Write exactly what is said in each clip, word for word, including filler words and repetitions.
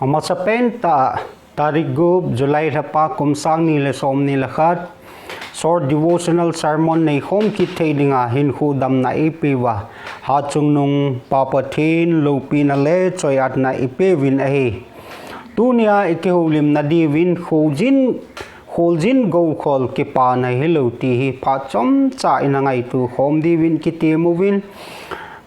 Amasapen tah, tarik gup, July lhapa, kum sang ni le som ni le khat, short devotional sermon neikhom kit thei dinga hinkho damna eipeuva, Hatchungnung Pa Pathen loupina le choi-atna ipeuvin ahi. Tunia ikihoulimna diuvin kholjin, kholjin goukhol kipana hilou ti hi phat chomcha ina ngaito khom diuvin kitem uvin,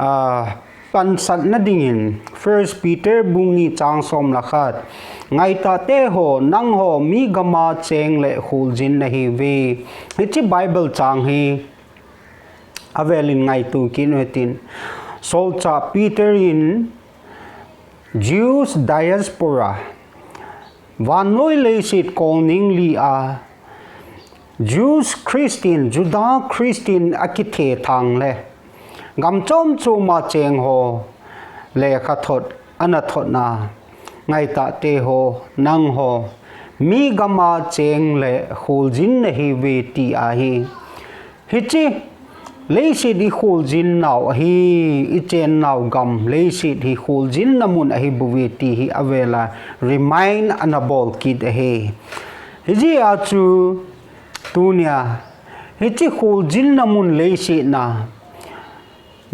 ah, pansatna dingin First Peter bung ni chang som le khat, ngaitah teho, nangho mi gama cheng le kholjin nahiuve. Hiche Bible chang hi avelin ngaito kit uhitin. Solchah Peter in Jews diaspora, vannoi leiset kolning li a Jews Christian, Juda Christian akithethang le gam chom choma chengho lekhathot ana thotna, ngaitah teho, nangho mi gama cheng le kholjin nahiuve ti ahi. Hiche leiset ikholjinnau ahi, ichennau gam leiset hi kholjinna mun ahibouve ti hi avela remind ana bol kit ahi. Hijeh a chu tunia hiche kholjinna mun leiset na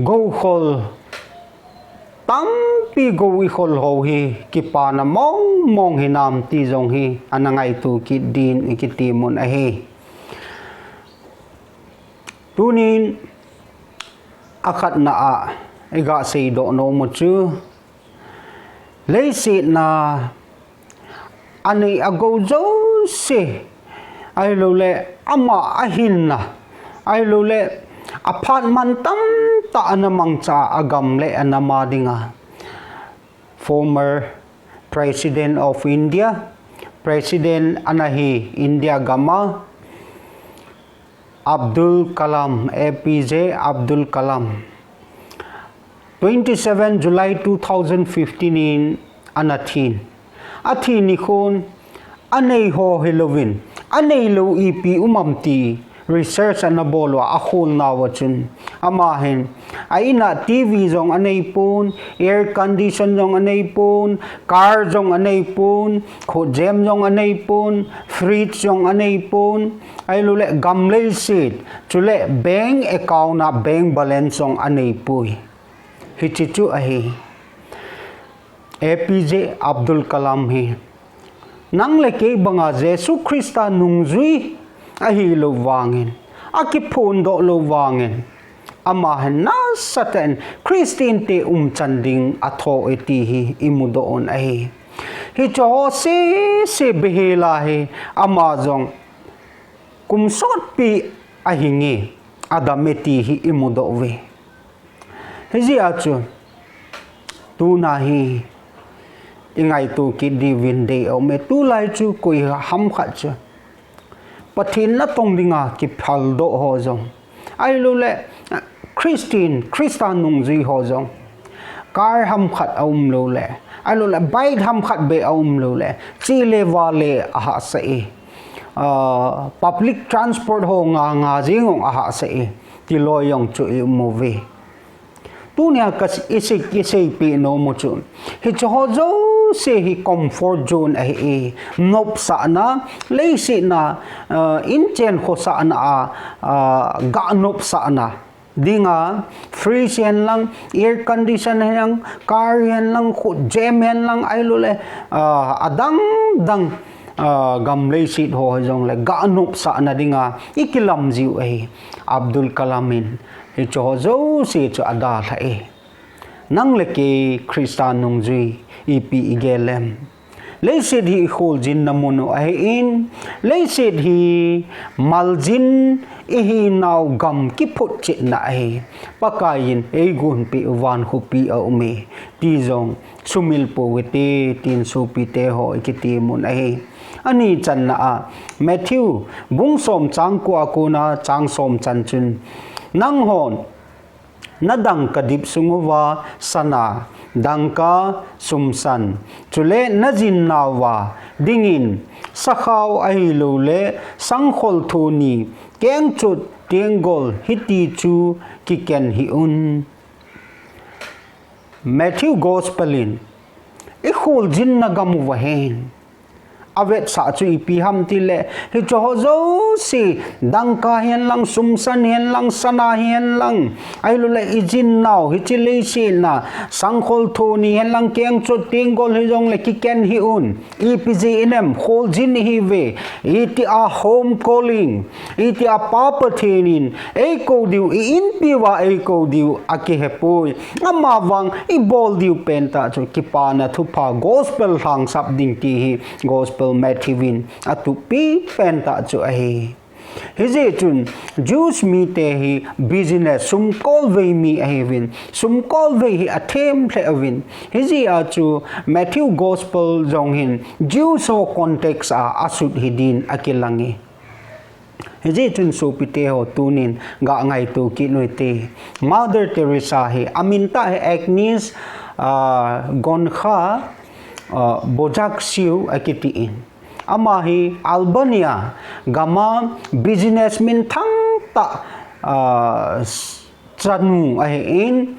goukhol tampi gou ikhol ho hi kipana mongmong hinam ti jong hi ana ngaito kit din ikitem un ahi. Tunin akhatna a iga seidoh nomu chu, leiset na anei agou jouse, ahilouleh ama ahinna, ahilouleh aphat man tamtah ana mangcha a agam le anam a dinga former President of India, President ana hi India gam a, Abdul Kalam, A P J Abdul Kalam. Twenty seven July two thousand fifteen in ana thin. Athi nikhon anei ho hilouvin, aneilou ipi um am ti research ana bol uva akholnauva chun, ama hin a in a T V jong anei pon, air condition jong anei pon, car jong anei pon, khutjem jong anei pon, fridge jong anei pon, ahilouleh gam leiset, chule bank account a bank balance jong anei poi. Hiche chu ahi. A P J Abdul Kalam hi nang le kei banga Jesu Christa nungjui ahilou vangin, akiphondoh lou vangin, ama hin nasatah in Christian te umchan ding atho e ti hi imudoh un ahi. Hicheho sese beihela hi ama jong kum sotpi ahinge, adam e ti hi imudoh uve. Hijeh a chu tuna hi ingaito kit diuvin dei aume, tulai chu koi ham khat chu Pathen natong dinga kiphaldoh ho jong, ahilouleh Christian, Christa nungjui ho jong, car ham khat aumlouleh, ahilouleh bike ham khat beh aumlouleh, chele vale ahahsa e, public transport ho nga nga jeng jong ahahsa e, tiloi jong chu ium uve. Tunia ka isei, iseipeh nomu chu, hicheho jouse hi comfort zone ahi e, nopsahna, leiset na, inchen khosahna a, ga nopsahna dinga, fridge hen lang, air condition hen lang, car hen lang, khutjem hen lang, ahilouleh adang dang, gam leiset ho hijongle ga nopsahna dinga ikilam jiu ahi. Abdul Kalam in hicheho jouse chu adalhah e. Nang le kei Christa nungjui ipi igel em? Leiset hi ikholjinna mun u ahin, leiset hi maljin ihinau gam kiphutchetna ahi. Pakai in eigonpeh u van khopi aume ti jong sumil pou hite, tin sopite ho ikitem un ahi. Ani channa a, Matthew bung som chang ko a kona chang som chan chun, nanghon nadangka dip sung uva sana, dangka, sumsan, chule najinnauva dingin sakhao ahiloule sangkhol thoni, kengchot, tenggol hiti chu kiken hih un. Matthew Gospel in i kholjinna gam uva hin. Avetsah chu ipi ham tile, hiche ho jouse, dangka hihen lang, sumsan hihen lang, sana hihen lang, ahilouleh i jinnau, hiche leiset a, sangkhol thoni hihen lang, kengchot tenggol hijongle kiken hih un, ipi jeh inem, kholjin ihiuve, itia home calling, itia Pa Pathen in eikou diu, i inpi uva eikou diu akihepoi. Amavang ibol diu pentah chu kipana thupha gospel lhangsap ding ti hi gospel Matthew in atup pentah chu ahi. Hijeh chun Jews mite hi business sumkolvei mi ahiuvin, sumkolvei hi athem lheh uvin. Hijeh a chu Matthew gospel jong hin Jews ho context a asut hi din akilang e. Hijeh chun sopite ho tunin ga ngaito kit u hite. Mother Teresa hi, amin tah hi Agnes, ah, Goncourt, ah, Bojaxhiu akitin. Ama hi Albania gam a business minthang tah, ah, chanu ahin,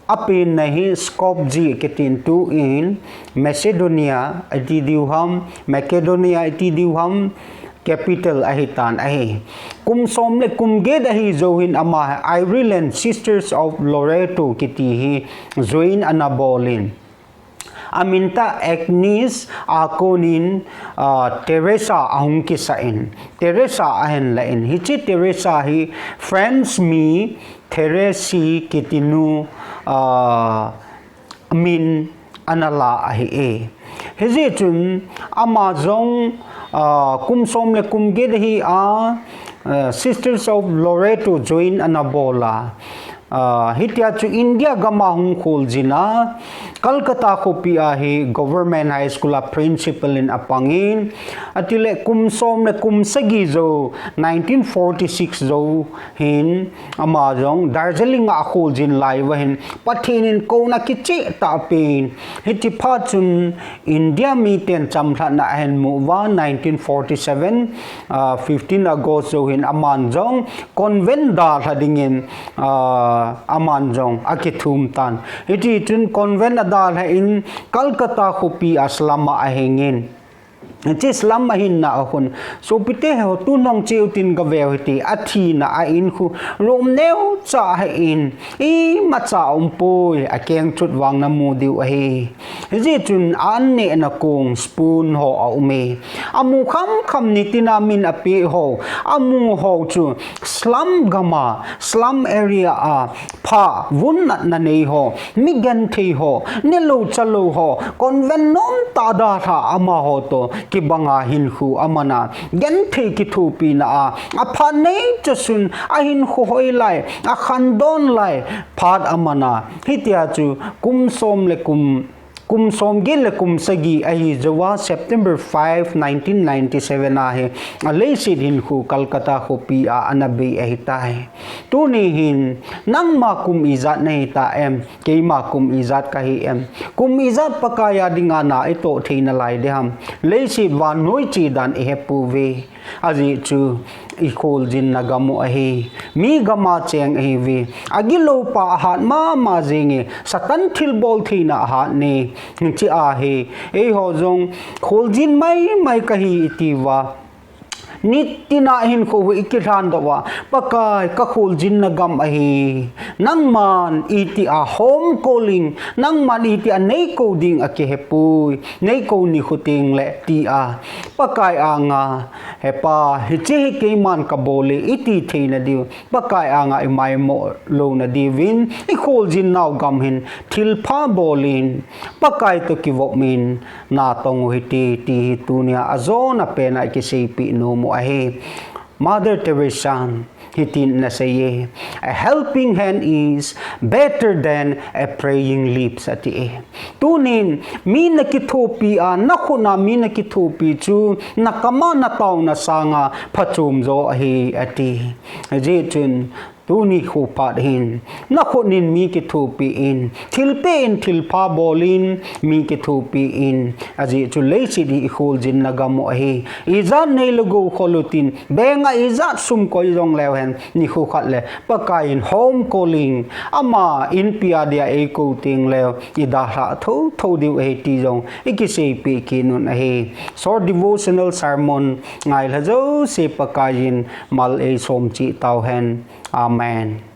apenna hi Skopje kitin, tuin Macedonia iti diu ham, Macedonia iti diu ham, capital ahitan ahi. Kum som le kum get ahi jou hin ama hi Ireland Sisters of Loreto kiti hi join ana bolin. Amin tah Agnes a konin, ah, Teresa ahung kisah in, Teresa ahin lah in. Hiche Teresa hi French mi Thérèse kitinu, ah, min ana la ahi e. Hijeh chun ama jong, ah, kum som le kum get ahi a, ah, Sisters of Loreto join ana bol a. Ah, hitia chu India gam a hung kholjin a, Calcutta khopi a hi Government High School a principal in apangin, atile kum som le kum sagi jou, nineteen forty-six jou hin, ama jong Darjeeling a akholjin lai uva hin, Pathen in kouna kicheh tah apen. Hiche phat chun India miten chamlhatna ahin mu uva, nineteen forty-seven, ah, fifteen August jou hin aman jong convent dalha dingin, ah, aman jong akithum tan. Hiti chun convent adalhan Calcutta khopi a slum a ahingin. Hiche slum a ahinna a khun, sopite ho, tun hung cheu tin gaveu hite, athina a in khu room neocha ahin, imacha aumpoi, akengchot vang namu diu ahi. Hijeh chun an nehna kong spoon ho aume. Amu khamkham nitina min apeh ho. Amu ho chu slum gam a, slum area a, pha, vun natna nei ho, mi genthei ho, nelou chalou ho, convent nomtah dalha amaho toh kibanga hinkho aman a, genthei kithopina a, aphat nei chasun, ahinkho hoilai, akhandon lai, phat aman a, hitia chu kum som le kum, kum som get le kum sagi ahi jouva September five, nineteen ninety-seven a hi aleiset hinkho Calcutta khopi a ana bei ahitai. Tuni hin nangma kum ijat nahi ta em, keima kum ijat kahi em? Kum ijat Pakai a dinga na itoh thei nalai ding ham? Leiset vannoi che dan ihepouve. Ajeh chu ikholjinna gam u ahi. Mi gam a cheng ahiuve. Agilou pa ahat mama jenge, Satan thilbol theina ahat ne. Hiche ahi. Eiho jong kholjin maimai kahi itiuva, nitina hinkho hi ikilhan doh uva, Pakai, kakholjinna gam ahi. Nangman itia home calling, nangman itia neikou ding akihepoi. Neikou nikho tengle tia Pakai anga, He Pa, hiche hi keiman kabol e, iti theina diu, Pakai anga imaimo louna diuvin, ikholjin nau gam hin thilpha bolin, Pakai toh kivopin, natong u hite, ti hi tunia ajona pena ikiseipeh nom u ahi. Mother Teresa in hitin anasei e, "A helping hand is better than a praying lips," ati e. Tunin, mi nakithopi a, nakhut a mi nakithopi chu, nakam a nataona sanga phachom jo ahi, ati. Hijeh chun, Tuni kho phat hin, nakhut in mi kithopi in, thilpeh in thilpha bol in, mi kithopi in, ajeh chu leiset hi ikholjin na gam u ahi. Ijat nei le gou khol utin, bank a ijat sum koi jong leu hen, nikho khat le, Pakai in home calling, ama inpi a dia eikou teng leu, idalhah thotho diu ahi ti jong, ikiseipeh kit un ahi. Short devotional sermon, ngailha jouse Pakai in, mal eisom cheh tau hen. Amen.